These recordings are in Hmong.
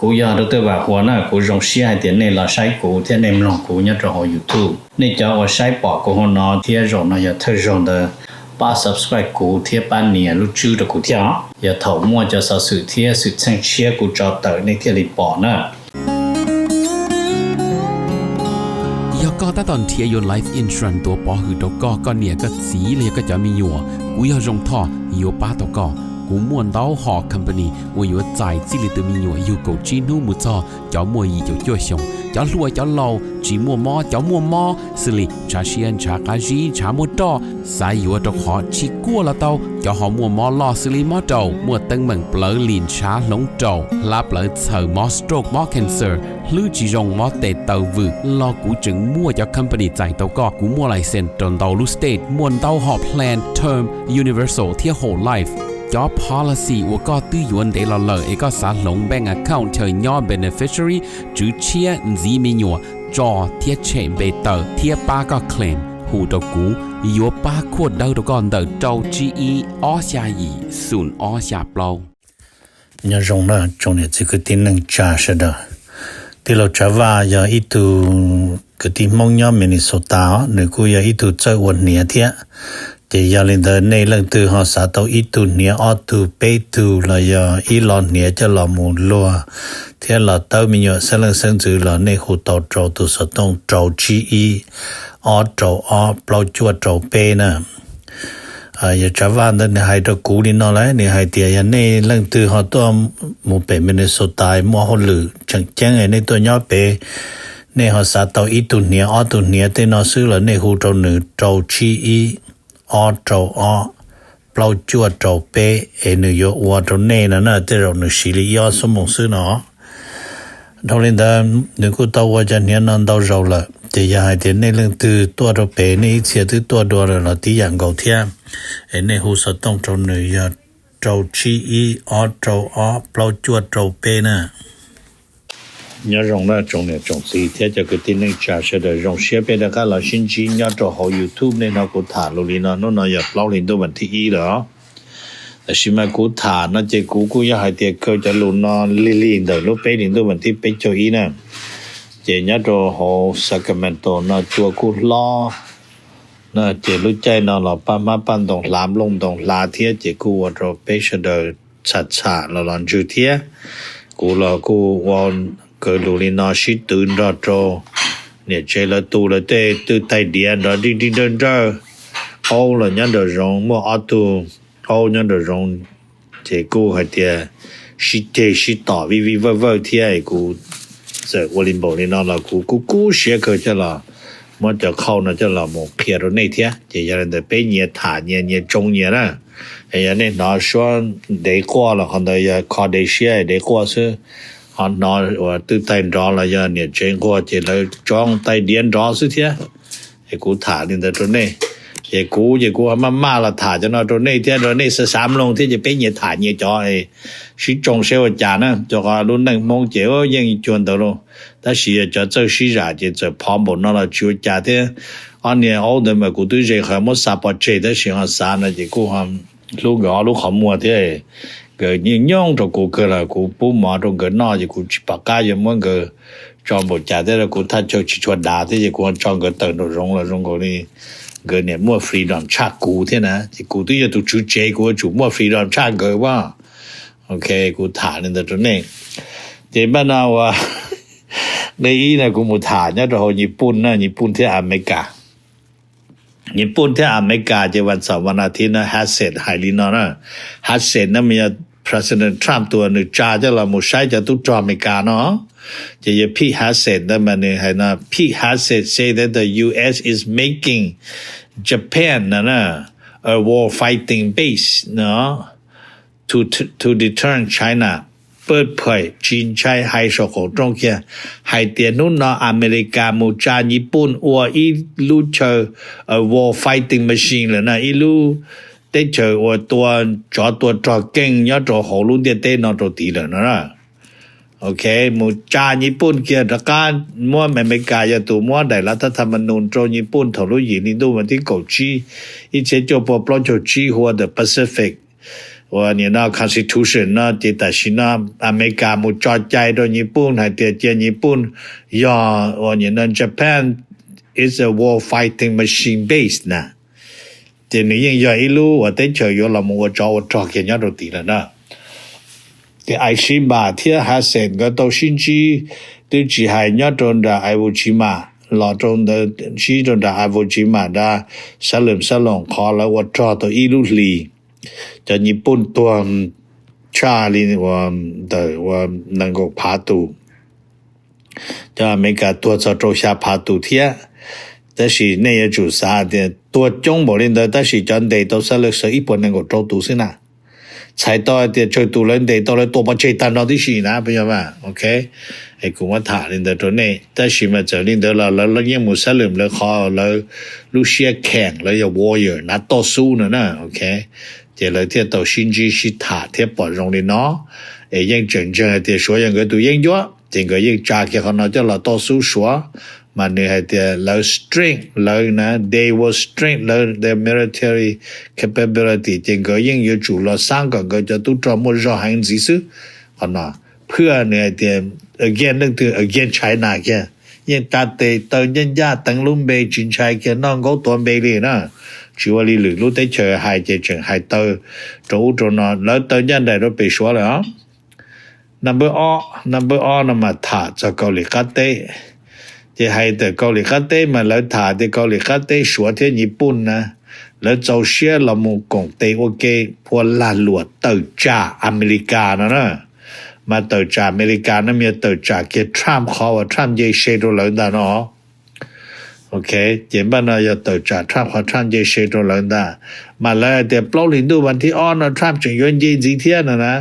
Kuv yog Dr. Vam Huas na, kuv zoo siab hais tias nej los saib kuv thiab nej mloog kuv nyob rau hauv YouTube. Nej cov uas saib pom kuv hauv no thiab zaum no yog thawj zaug ntawd, pab subscribe kuv thiab pab nias lub tswb rau kuv thiab os. Yog thaum muaj cov xov xwm thiab xwm txheej tshiab kuv tso tawm nej thiaj li pom na. Yog koj tab tom nrhiav yuav life insurance tuav pov hwm rau koj, koj niam koj txiv los yog koj cov me nyuam, kuv yog Zoo Thoj yuav pab tau koj. Kuv muaj ntau hom company uas yuav txais txij li tus me nyuam yug kaum tsib hnub mus txog cov muaj yim caum cuaj xyoos, cov hluas cov laus, tsis muaj mob cov muaj mob, xws li ntshav siab ntshav qab zib ntshav muaj roj, xav yuav rau qhov tsis kuaj los tau, cov ho muaj mob loj xws li mob raum, muaj teeb meem plawv lim ntshav hloov raum, hlab plawv txhaws, mob stroke mob cancer, hlwb tsis zoo mob tes taw vwm los kuv tseem muaj cov company txais tau koj. Kuv muaj license rau ntau lub state, muaj ntau hom plan term, universal thiab whole life. Cov policy uas koj twb yuav ntev los lawm es koj xav hloov bank account chaw nyob beneficiary, tswv tshiab, ntxiv me nyuam, tso thiab tshem npe tawm thiab pab koj claim, hu rau kuv, yuav pab khuaj dawb rau koj ntawm rau tsib ib ob xya yim xoom ob xya plaub. Nyob zoo na tsoom niam txiv kwv tij neej tsa sawv daws. Tij laug Tsav Vaj yog ib tug kwv tij Hmoob nyob Minnesota os, nws kuj yog ib tug txawj ua hniav thiab. Ces yog li ntawd nej leej twg ho xav tau ib tug hniav ob tug peb tug los yog ib lo hniav coj los mus luag thiab los tawb me nyuam xeeb leej xeeb ntxwv los nej hu tau rau tus xov tooj rau tsib ib ob rau ob plaub cuaj rau peb na. Yog Tsav Vaj ntawd nws hais rau kuv li no lawm, nws hais tias yog nej leej twg ho tuaj mus pem Minnesota muaj hauj lwm tseem ceeb nej tuaj nyob pem, nej ho xav tau ib tug hniav ob tug hniav tej no xwb los nej hu rau nws rau tsib ib ob rau ob plaub cuaj rau peb es nws yuav ua rau nej no na, tej zaum nws siv li ib ob xuab moos xwb no. Dhau li ntawd nws kuj tau ua cov hniav no ntau zaus lawm, ces yog hais tias nej leej twg tuaj rau pem nej ib txhia twb tuaj dua lawm los tib yam nkaus thiab, es nej hu xov tooj rau nws yog rau tsib ib ob rau ob plaub cuaj rau peb na. Nyob zoo na tsoom niam tsoom txiv thiab cov kwv tij neej tsa sawv daws, zoo siab peb rov qab los sib ntsib nyob rau hauv YouTube. Nej hnov kuv tham lus li no, hnub no yog plaub hli ntuj vas thib ib lawm. Tab sis mas kuv tham no ces kuv kuj yog hais tias kaw cov lus no lig lig ntawm lub peb hlis ntuj vas thib peb caug ib na. Ces nyob rau hauv Sacramento no cua kuj hlob na, ces lub caij no los paj hmab paj ntoos hlav nplooj ntoos hlav thiab, ces kuj ua rau peb sawv daws txham txham los los ntswg thiab. Kuv los kuj ua kaw lus li no sib twv nrog rau niam tsev lawv tus lawv tej twj taig diav nrov nrij nrij nrawj nrawj. Aub los nyob nraum zoov, muaj ob tug aub nyob nraum zoov, ces kuj hais tias sib ceg sib tom vij vij vawj vawj thiab. Kuv txawm ua li npaum li no los kuv kuj kub siab kawg coj los muab cov qhauj no coj los mus qhia rau nej thiab. Ces yog li ntawd peb nyias tham nyias, nyias tsoo nyias na. Yog nej hnov suab dev quaj los qhov ntawd yog kho dev siab dev quaj xwb. Ho hnov uas twj taig nrov los yog niam tsev nquag ces lawv tsoo taig diav nrov xwb thiab. Es kuv tham li ntawd rau nej. Ces kuv ces kuv maj maj los tham cov no rau nej thiab rau nej xav xav mloog thiab, ces peb nyias tham nyias cov, sib tsoo seb ua cas na. Rau qhov lub neej Hmoob ces yeej cuag ntawd lauj. Tab sis yog cov txawj sib zam ces txawm phov npaum no los tsis ua cas thiab. Ob niag aub ntawd mas kuv twb ze qhov muab xa pov tseg, tab sis ho xav no ces kuj hlub nkawd ob lub qhov muag thiab. Nkawd nyooj nyooj rau kuv kawg los kuv pub mov rau nkawd noj ces kuv tsis pom qab yuav muab nkawd tso npaum cas thiab, kuv thaj chaw tsis tshua dav thiab ces kuv tso nkawd tawm nraum zoov los zoo nkaus li nkawd niam muaj freedom tshaj kuv thiab na. Ces kuv twb yog tus tswv tsev, kuv yuav tsum muaj freedom tshaj nkawd as. Ok, kuv tham li ntawd rau nej. Ces npaj no uas nqe ib no kuv mus tham nyob rau hauv Nyij Pooj na, Nyij Pooj thiab Amelikas. Nyij Pooj thiab Amelikas ces vas xaum vas as thiv no Hegseth hais li no na. Hegseth no mas yog President Trump tus nws tsa coj los mus saib cov tub rog Amelikas no. Ces yog Pete Hegseth ntawd mas nws hais no, Pete Hegseth said that the U S is making Japan no na a war fighting base no to to deter China. เปิดเผย tsis ntshai hais saum qaum rooj kiag hais tias hnub no Amelikas mus tsa Nyij Pooj ua ib lub chaw war fighting machine lawm na, ib lub teb chaws uas tua tsov tua rog keej nyob rau hauv lub ntiaj teb no rau tid lawm no. Ok, mus tsa Nyij Pooj kiag rov qab, muab Amelikas yog tus muab daim lav thab thab ma nus rau Nyij Pooj thaum lub yim hli ntuj vas thib kaum tsib ib txhiab cuaj pua plaub caug tsib hu ua the Pacific uas nim no constitution no ces tam sim no Amelikas mus tso cai rau Nyij Pooj hais tias cia Nyij Pooj yog uas nim no Japan is a war fighting machine base na. Ces nws yeej yog ib lub uas teb chaws yuav los mus ua tsov ua rog kiag nyob rau tid lawm na. Ces Aishiba thiab Hasen nkawd tau sib ntsib, twb tsis hais nyob rau nram Iwo Jima, los rau ntawd sib rau nram Iwo Jima nrad, xab lwm xab loos qhov lawv ua rog tau ib lub hlis, cov Nyij Pooj tuag tshaj li uas ntawm uas nees nkaum phav tus, cov Amelikas tuag txog rau xya phav tus thiab. Tab sis nej yuav tsum xav tias tuag coob npaum li ntawd tab sis cov ntes tau xab lwm xwb ib puas nees nkaum rau tus xwb na. Txhais tau hais tias tsawg tus lawv ntes tau lawv tua pov tseg tag nrho tib si na, puas yog mas? Ok, es kuv muab tham li ntawd rau nej, tab sis mas txawm li ntawd los lawv yeej mus xab lwm lawv qhov lawv lub siab kheem, lawv yog warrior, nav toj xub no na. Ok, ces lawv thiaj tau sib ntsib sib tham thiab pom zoo li no. Es yeej tseem ntseeg hais tias Suav yog nkawd tus yeeb ncuab, ces nkawd yeej tsa kiag qhov no coj los toj xub Suav. Mas nws hais tias lawv strength lawv na, they will strength lawv their military capability, ces nkawd yeej yuav tsum los xav kom nkawd cov tub rog muaj zog heev ntxiv xwb. Qhov no, phwj nws hais tias, again, leej twg? Again China kiag. Yeej tsa tes taw ncaj ncaj teev lub npe tsis ntshai kiag, noj nkaub tuav npe li na. Tsis ua li lwm lub teb chaws hais ces tseem hais taw rau ub rau no, lawv taw ncaj nraim rau pem Suav lawm os. Number ob, number ob no mas tham txog Kaus Lim Qab Teb. Ces hais tias Kaus Lim Qab Teb mas lawv tham tias Kaus Lim Qab Teb Suav thiab Nyij Pooj na, lawv txaus siab los mus koom tes ua ke ua lag luam tawm tsam Amelikas no na. Mas tawm tsam Amelikas no mas yog tawm tsam kiag Trump qhov uas Trump nce se rau lawv ntag no. Ok, ces npaj no yog tawm tsam Trump qhov Trump nce se rau lawv ntag. Mas lawv hais tias plaub hlis ntuj vas thib ob no Trump tseem yuav nce ntxiv thiab no na.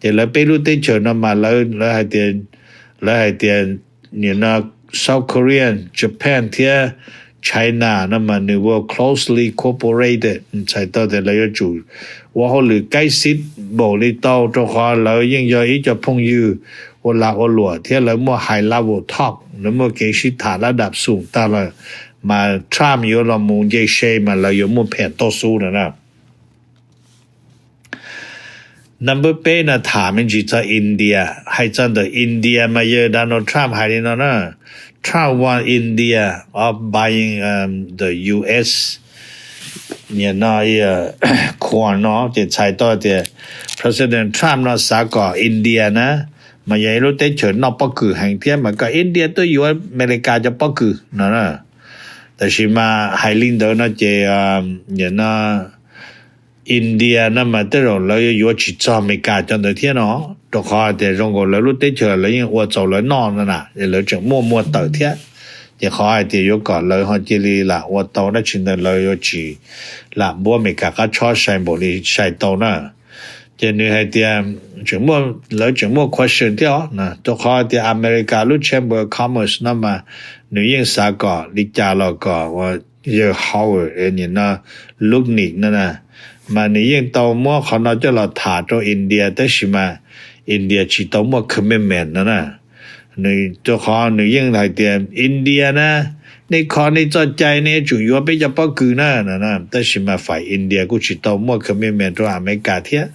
Ces lawv peb lub teb chaws no mas lawv hais tias, lawv hais tias nim no South Korea, Japan thiab China no mas nws ua closely cooperated, txhais tau tias lawv yuav tsum ua hauj lwm kaib xib npaum li tau, rau qhov lawv yeej yog ib co phooj ywg ua lag ua luam thiab lawv muaj high level talk, lawv muaj kev sib tham lab dam xum tag lawm, mas Trump yuav los mus nce se mas lawv yuav muaj phem toj xub no na. Number peb no tham me ntsis txog India. Hais txog ntawm India mas yawg Donald Trump hais li no na, Trump warn India of buying the U S nim no corn no, ces txhais tau tias President Trump no xav kom India na, mas yog ib lub teb chaws noj pob kws heev thiab mas kom India tuaj yuav Amelikas cov pob kws no. Tab sis mas hais li ntawd no ces nim no India no mas tej zaum lawv yuav yuav tsis txog Amelikas cov ntawd thiab no, rau qhov hais tias zoo nkaus lawv lub teb chaws lawv yeej ua txaus lawv noj no na, lawv tseem muaj muag tawm thiab. Ces qhov hais tias yuav kom lawv ho cia li lam ua tau dab tsi ntawd lawv yuav tsis lam npuab Amelikas qab tshob sai npaum li sai tau na. Ces nws hais tias lawv tseem muaj question thiab os, rau qhov hais tias Amelikas lub Chamber of Commerce no mas nws yeej xav kom li cas los kom uas yawg Howard nim no Lutnick no na, mas nws yeej tau muab qhov no coj los tham rau India tab sis mas India tsis tau muaj commitment no na. Nws rau qhov nws yeej hais tias India na, nej kho nej txoj cai nej yuav tsum yuav peb cov pob kws na, tab sis mas faim India kuj tsis tau muaj commitment rau Amelikas thiab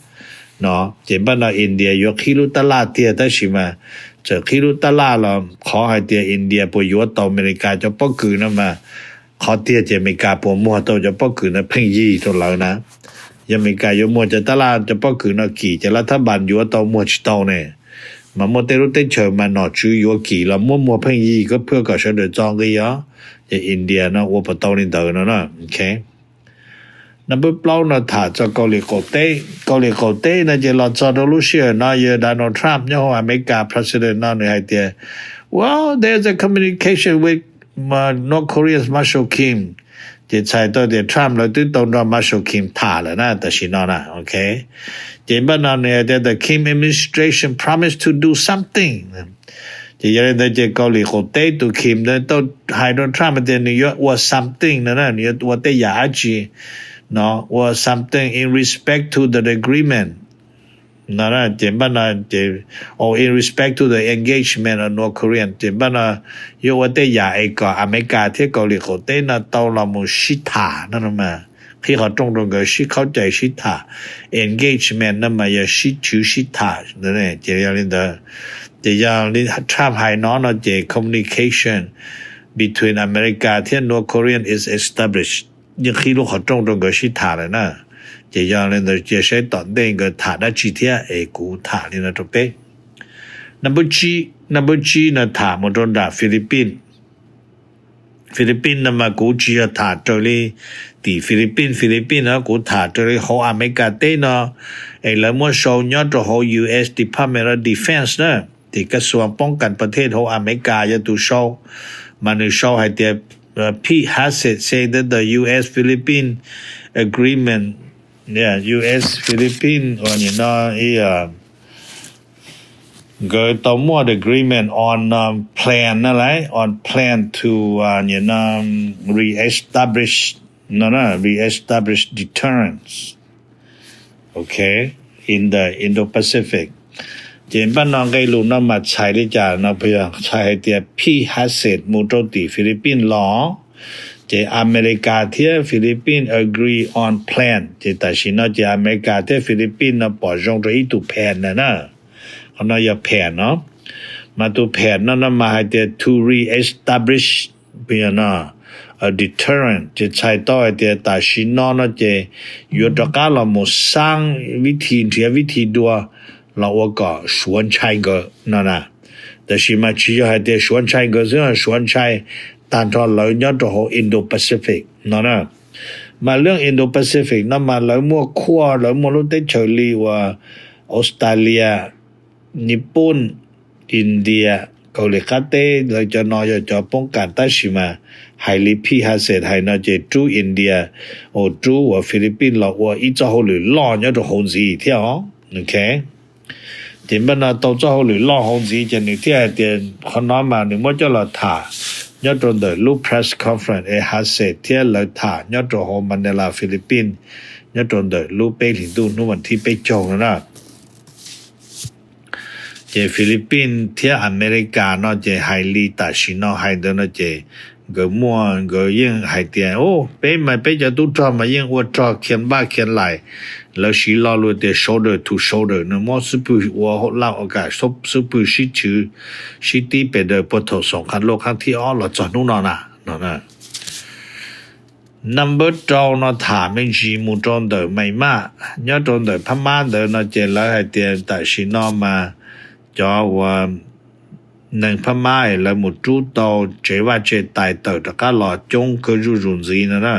no. Ces npaj no India yuav qhib lub tab laj tiag tab sis mas txawm qhib lub tab laj los qhov hais tias India puas yuav tau Amelikas cov pob kws no mas qhov tiag ces Amelikas puas muag tau cov pob kws ntawd pheej yig rau lawv na. Yog Amelikas yuav muag cov tab laj cov pob kws no kim ces lawv thab npas yuav tau muag tsis tau ne. Mas muaj tej lub teb chaws mas nom tswv yuav kim los muab muag pheej yig koj phwj kom sawv daws txo nqi os. Ces India no ua puas tau li ntawd no na. Number plaub no tham txog Kaus Lim Qaum Teb. Kaus Lim Qaum Teb no ces los txog rau lub sij hawm no yawg Donald Trump nyob hauv Amelikas president no nws hais tias, well, there's a communication with North Korea's Marshall Kim. Ces txhais tau tias Trump lawv twb tau nrog Marshall Kim tham lawm na tam sim no na. Ok, ces npaj no nws hais tias the Kim administration promised to do something. Ces yog li ntawd ces Kaus Lim Qaum Teb tus Kim ntawd tau hais rau Trump tias nws yuav ua something no na, nws yuav ua tej yam dab tsi no, ua something in respect to the agreement no. Ces npaj no ces, or in respect to the engagement of North Korea, ces npaj no yuav ua tej yam es kom Amelikas thiab Kaus Lim Qaum Teb no tau los mus sib tham no mas qhib qhov rooj rau nkawd sib khaub cai sib tham. Engagement no mas yog sib chwv sib tham. Ces yog li ntawd, ces yog li Trump hais no no ces communication between America thiab North Korea is established, yeej qhib lub qhov rooj rau nkawd sib tham lawm na. Ces yog li ntawd cia saib tom ntej nkawd tham dab tsi thiab es kuv tham li no rau peb. Number tsib no tham mus rau nram Philippines. Philippines no mas kuv tsis yog tham raws li tim Philippines, Philippines no kuv tham raws li hauv Amelikas teb no, es lawv muab sau nyob rau hauv U S Department of Defense na, tim kas xuas poob kas pas thej hauv Amelikas yog tus sau, mas nws sau hais tias Pete Hegseth said that the U S Philippine agreement, U S Philippine uas nim no nkawd tau muaj agreement on plan na, on plan to nim no reestablish no reestablish deterrence, ok, in the Indo-Pacific. Ces npaj no nqe lus no mas txhais li cas no, txhais hais tias Pete Hegseth mus rau tim Philippines los, ces Amelikas thiab Philippines agree on plan, ces tam sim no ces Amelikas thiab Philippines no pom zoo rau ib tug plan na. Qhov no yog plan no, mas tus plan no no mas hais tias to reestablish no a deterrent, ces txhais tau hais tias tam sim no no ces yuav rov qab los mus xaab vib thi, nrhiav vib thi dua los ua kom suav ntshai nkawd no na. Tab sis mas tsis yog hais tias suav ntshai nkawd xwb, suav ntshai tag nrho lawv nyob rau hauv Indo-Pacific no na. Mas lub Indo-Pacific no mas lawv muaj kuaj, lawv muaj lub teb chaws li uas Australia, Nyij Pooj, India, Kaus Lim Qab Teb, lawv cov no yog cov poob kas, tab sis mas hais li Pete Hegseth hais no ces rub India, uas rub uas Philippines los ua ib txoj hauj lwm loj nyob rau hauv ntxiv thiab os. Ok, ces npaj no tau txoj hauj lwm loj hauv ntxiv ces nws thiaj hais tias qhov no mas nws muab coj los tham nyob rau ntawm lub press conference es Hegseth thiab lawv tham nyob rau hauv Manila, Philippines, nyob rau ntawm lub peb hlis ntuj hnub vas thib peb caug no na. Ces Philippines thiab Amelikas no ces hais li tam sim no hais ntawd no ces nkawd muaj, nkawd yeej hais tias, o, peb mas peb cov tub rog mas yeej ua rog khiav npaj khiav laim, lawv siv lo lus tias shoulder to shoulder, nws muab xub pwg ua hauj laj ua kam xub pwg sib chwv sib tib pes daws puag thaum xoom qhov loj qhov thib ob los txog hnub no na, no na. Number rau no tham me ntsis mus rau ntawm Myanmar, nyob rau ntawm Phab Mab ntawd no ces lawv hais tias tam sim no mas cov uas neeg Phab Mab es lawv mus rub tau tsev vaj tsev tais tawm rov qab los coob kawg zuj zus ntxiv no na.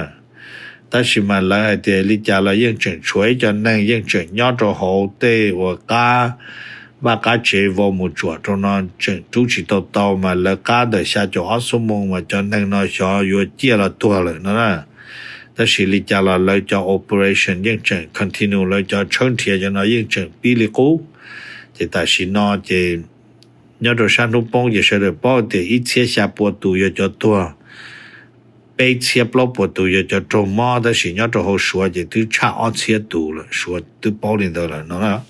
Tab sis mas lawv hais tias li cas los yeej tseem tshuav ib co neeg yeej tseem nyob rau hauv tej uas qab vaj qab tsev vau mus tsuam rau no tseem rub tsis tau tau, mas lawv qab ntawm xya caum ob xuab moos mas cov neeg no xyov yuav ciaj los tuag lawm no na. Tab sis li cas los lawv cov operation yeej tseem continue, lawv cov tshawb nrhiav cov no yeej tseem pib li qub. Ces tam sim no ces nyob rau sab hnub poob ces sawv daws paub tias ib txhiab xya pua tus yog cov tuag, peb txhiab plaub puas tus yog cov raug mob, tab sis nyob rau hauv Suav ces twb tshaj ob txhiab tus lawm, Suav twb paub li ntawd lawm no.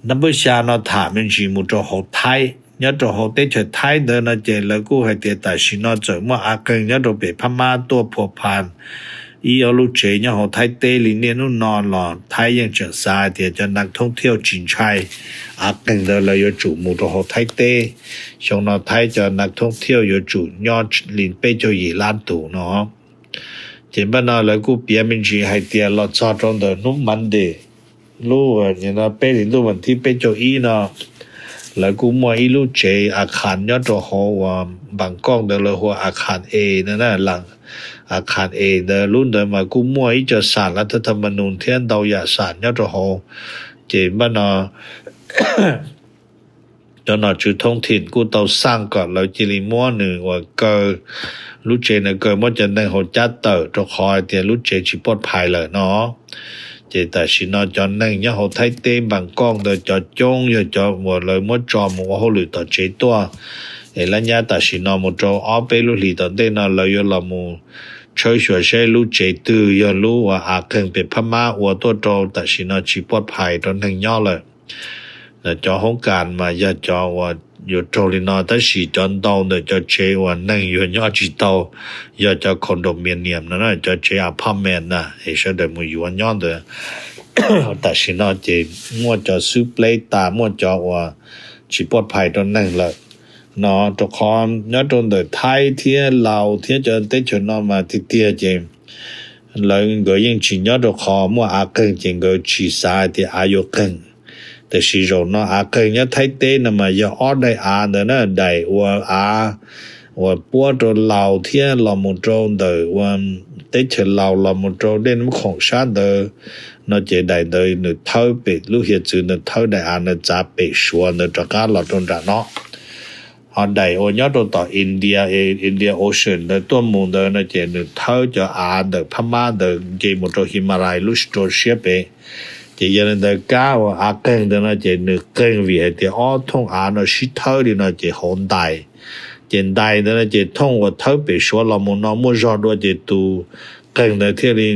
Number xya no tham me ntsis mus rau hauv Thaib. Nyob rau hauv teb chaws Thaib ntawd no ces lawv kuj hais tias tam sim no txawm muaj av qeeg nyob rau pem Phab Mab tuaj phua phan ib ob lub tsev nyob hauv Thaib teb li niaj hnub no los Thaib yeej tseem xav hais tias cov nas thoob thiauj tsis ntshai av qeeg ntawd lawv yuav tsum mus rau hauv Thaib teb. Xyoo no Thaib cov nas thoob thiauj yuav tsum nyob li peb caug yim lab tus no. Ces npaj no lawv kuj piav me ntsis hais tias los txog rau ntawm hnub Monday, lub peb hlis ntuj vas thib peb caug ib no, lawv kuj muaj ib lub tsev a khas nyob rau hauv uas Npam Koj ntawd lawv hu ua a khas e no na, a khas e ntawd lub ntawd mas kuj muaj ib co sam lav thab thab ma nus thiab ntau yam sam nyob rau hauv. Ces npaj no cov nom tswv thoob thim kuj tau xaj kom lawv cia li muab nws uas kaw lub tsev ntawd, kaw muab cov neeg hauv cab tawm rau qhov hais tias lub tsev tsis poj phais lawm no. Ces tam sim no cov neeg nyob hauv Thaib teb Npam Koj ntawd cov coob yog cov uas lawv muab tso mus ua hauj lwm tom tsev tuaj. Es lab nyab tam sim no mus rau ob peb lub hlis tom ntej no lawv yuav los mus tshawb xyuas seb lub tsev twg yog lub uas av qeeg pem Phab Mab ua tuaj rau tam sim no tsis poj phais rau neeg nyob lawm. Cov hoob kas mas yog cov uas yuav raug li no, tab sis cov ntau ntawm cov tsev uas neeg yuav nyob tsis tau yog cov condominium no, cov tsev apartment na, es sawv daws mus yuav nyob ntawd. Tam sim no ces muaj cov xwb pleb tas, muaj cov uas tsis pov phais rau neeg lawm no, rau qhov nyob rau ntawm Thaib thiab Laus thiab cov teb chaws no mas tiag tiag ces lawv nkawd yeej tsis nyob, rau qhov muaj av qeeg ces nkawd tsis xav hais tias av yuav qeeg. Tiam sis zaum no av qeeg nyob Thaib teb no mas yog ob daim av ntawd na, daim ua av uas puab rau Laus thiab los mus rau ntawm ua teb chaws Laus los mus rau Dej Nab Khoom sab ntawd no ces daim ntawd nws thawb pem lub hiav txwv ntawd, thawb daim av ntawd txav pem Suav ntawd rov qab los rau nram no. Ho daim uas nyob rau tom India, India Ocean ntawd tuaj mus ntawd no ces nws thawb cov av ntawm Phab Mab ntawd nce mus rau Himalaya lub rau siab pem. Ces yog li ntawd kab uas av qeeg ntawd no ces nws qeeg vim hais tias ob thooj av no sib thawb li no ces hauv ntais. Ces ntais ntawd no ces thooj uas thawb pem Suav los mus no muaj zog dua ces tus qeeg ntawd thiaj li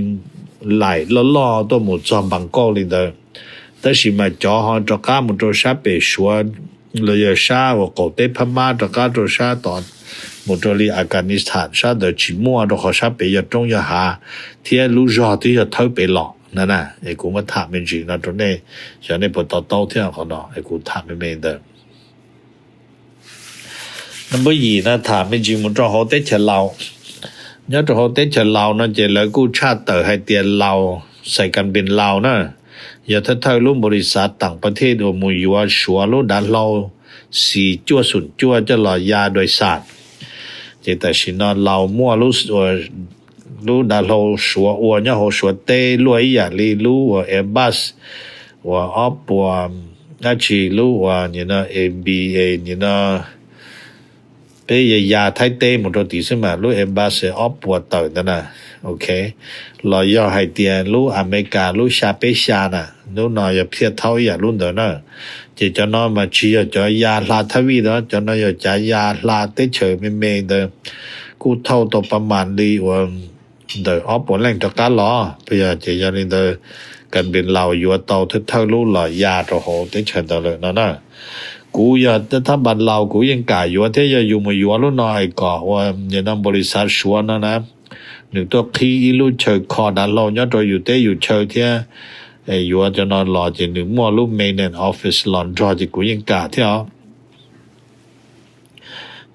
laim loj loj tuaj mus txog Npas Kauj li ntawd. Tab sis mas cov ho rov qab mus rau sab pem Suav los yog sab uas qaum teb Phab Mab rov qab rau sab tod mus rau li Afghanistan sab ntawd tsis muaj, rau qhov sab pem yog roob yog hav thiab lub zog twb yog thawb pem los na. Es kuv muab tham me ntsis no rau nej, xyov nej puas to taub thiab qhov no es kuv tham me me ntawd. Nab npawb yim no tham me ntsis mus rau hauv teb chaws Laus. Nyob rau hauv teb chaws Laus no ces lawv kuj tshaj tawm hais tias Laus, Xais Kas Npees Laus na, yog thawj thawj lub npaum li xav teem pas thej uas mus yuav Suav lub dav hlau xis cuaj xoom cuaj coj los ya dais xam. Ces tam sim no Laus muaj lub dav hlau Suav ua nyob hauv Suav teb luaj ib yam li lub uas Airbus uas ob puas dab tsi, lub uas nim no A B A nim no peb ya ya Thaib teb mus rau tim xwb mas lub Airbus ob puas tawm ntawd na. Ok, los yog hais tias lub Amelikas lub xya peb xya na, lub no yog phiaj thaub ib yam lub ntawd na. Ces cov no mas tsis yog cov ya hla thab vij na, cov no yog cov ya hla teb chaws me me ntawd, kuj thauj tau pas mas li uas ntawm ob puas leej rov qab los. Puas yog? Ces yog li ntawd Kas Npees Laus yuav tau thawj thawj lub los ya rau hauv teb chaws ntawd lawm no na. Kuv yog thab pas Laus kuv yeej kam yuav thiab, yog yus mus yuav lub no es kom ua nim no npaum li xav Suav no na, nws tuaj qhib ib lub chaw kho dav hlau nyob rau yus teb yus chaw thiab, yuav cov no los ces nws muaj lub maintenance office los nrog ces kuv yeej kam thiab os.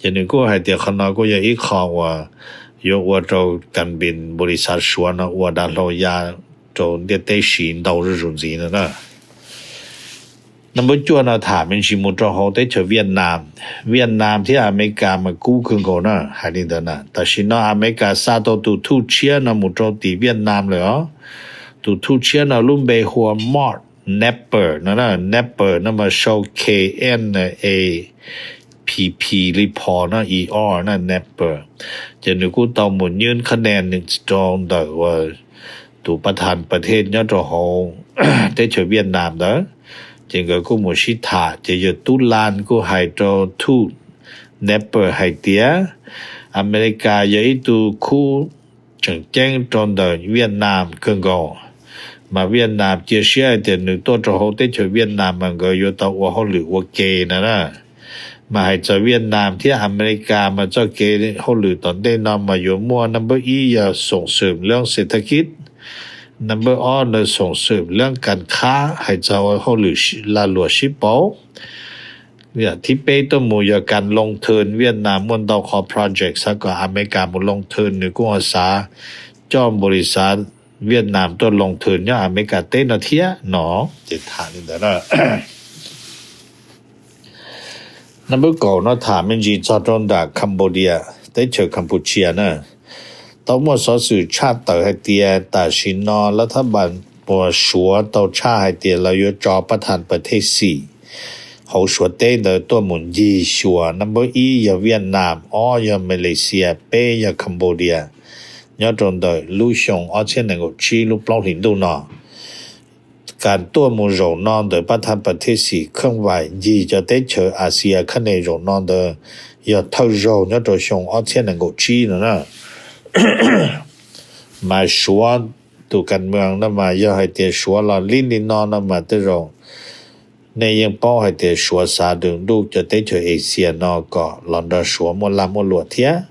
Ces nws kuj hais tias qhov no kuj yog ib qho uas yuav ua rau Kas Npees npaum li xav Suav no ua dav hlau ya rau ntiaj teb siv ntau zuj zus ntxiv no na. Nab npawb cuaj no tham me ntsis mus rau hauv teb chaws Viaj Nam. Viaj Nam thiab Amelikas mas kub kawg nkaus na, hais li ntawd na. Tam sim no Amelikas xa tau tus thuj tshiab no mus rau tim Viaj Nam lawm os. Tus thuj tshiab no lub npe hu ua Mark Knapper no na. Knapper no mas sau K N A P P li phom no, E R na, Knapper. Ces nws kuj tau mus nywb qhab nen rau ntawm uas tus pas thas pas thej nyob rau hauv teb chaws Viaj Nam ntawd. Ces nkawd kuj mus sib tham, ces yawg Tub Lan kuj hais rau thuj Knapper hais tias Amelikas yog ib tug khub tseem ceeb rau ntawm Viaj Nam kawg nkaus, mas Viaj Nam cia siab hais tias nws tuaj rau hauv teb chaws Viaj Nam mas nkawd yuav tau ua hauj lwm ua ke no na. Mas hais txog Viaj Nam thiab Amelikas mas txoj kev hauj lwm tom ntej no mas yuav muaj nab npawb ib yog xoom xwm leej xes thab kib, nab npawb ob na xoom xwm leej kas khab, hais txog hauj lwm lag luam sib pauv. Yam thib peb tuaj mus yog kas loo thwm. Viaj Nam muaj ntau qhov project xav kom Amelikas mus loo thwm, nws kuj ho xav coj npaum li xav Viaj Nam tuaj loo thwm nyob Amelikas teb no thiab no. Ces tham li ntawd na. Nab npawb kaum no tham me ntsis txog rau nram Cambodia, teb chaws Campuchia na. Tau muaj xov xwm tshaj tawm hais tias tam sim no lawv thab npas uas Suav tau tshaj hais tias lawv yuav tso pab thas pas thej xim hauv Suav teb ntawd tuaj mus ncig xyuas. Nab npawb ib yog Viaj Nam, ob yog Malaysia, peb yog Cambodia. Nyob rau ntawm lub xyoo ob txhiab nees nkaum tsib lub plaub hlis ntuj no, kas tuaj mus zaum no ntawm pab thas pas thej xim kheej vais ncig cov teb chaws Asia khab ne zaum no ntawd yog thawj zaug nyob rau xyoo ob txhiab nees nkaum tsib no na. Mas Suav tus kas mees no mas yog hais tias Suav los lib li no no mas tej zaum Nej yeej paub hais tias Suav xav ntuj cov teb chaws Asia no kom los nrog Suav muaj lag muaj luam thiab.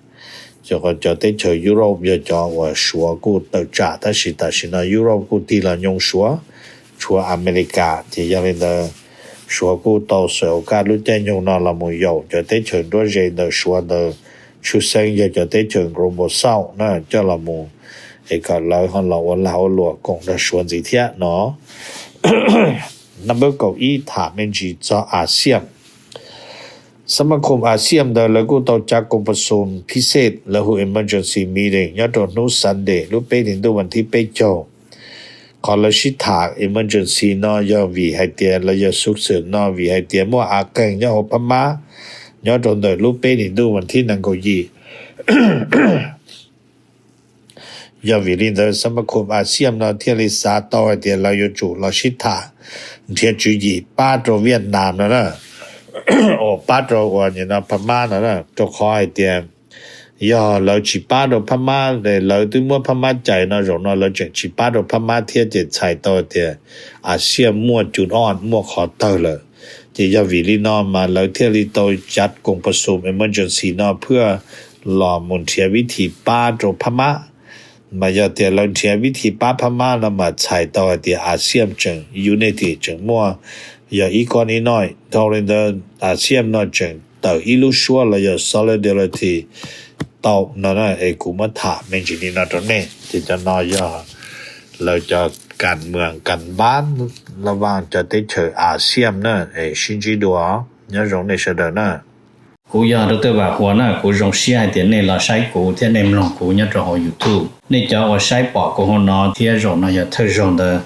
Cov, cov teb chaws Europe yog cov uas Suav kuj tawm tsam, tab sis tam sim no Europe kuj tig los nyoo Suav, tshuav Amelikas. Ces yog li ntawd, Suav kuj tau xav ua kaj lub caij nyoog no los mus yaum cov teb chaws nruab ze ntawm Suav ntawd, tshwj xeeb yog cov teb chaws Global South na, coj los mus es kom lawv ho los ua lag ua luam koom nrog Suav ntxiv thiab no. Number kaum ib, tham me ntsis txog ASEAN. Xab mab khoom ASEAN ntawd lawv kuj tau cav koom pas xum phib xej, lawv hu emergency meeting nyob rau hnub Sunday lub peb hlis ntuj vas thib peb caug. Qhov lawv sib tham emergency no yog vim hais tias, lawv yog xub xwm no vim hais tias muaj av qeeg nyob hauv Phab Mab nyob rau ntawm lub peb hlis ntuj vas thib nees nkaum yim. Yog vim li ntawd, xab mab khoom ASEAN no thiaj li xav tau hais tias lawv yuav tsum los sib tham nrhiav tswv yim pab rau Vietnam no na, uas pab rau uas nim no Phab Mab no na, rau qhov hais tias yog lawv tsis pab rau Phab Mab, lawv twb muab Phab Mab cais no, zaum no lawv tseem tsis pab rau Phab Mab thiab ces txhais tau tias ASEAN muaj cun oj muaj qhov tawg lawm. Ces yog vim li no mas lawv thiaj li tau cav koom pas xum emergency no phwj los mus nrhiav vib thim pab rau Phab Mab. Mas yog tias lawv nrhiav vib thim pab Phab Mab no mas txhais tau hais tias ASEAN tseem unity, tseem muaj, yog ib kob ib noij. Dhau li ntawd, ASEAN no tseem tawm ib lub suab los yog solidarity tau no na, es kuv muab tham me ntsis li no rau nej. Ces cov no yog lawv cov kas mwam kas npab laj vaj cov teb chaws ASEAN na, es sib ntsib dua, nyob zoo nej sawv daws na. Kuv yog Doctor Vam Huas na, kuv zoo siab hais tias nej los saib kuv thiab nej mloog kuv nyob rau hauv YouTube. Nej cov uas saib pom kuv hauv no thiab zaum no yog thawj zaug ntawd,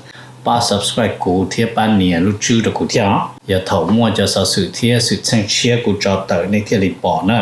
pab subscribe kuv thiab pab nias lub tswb rau kuv thiab os. Yog thaum muaj cov xov xwm thiab xwm txheej tshiab kuv tso tawm nej thiaj li pom na.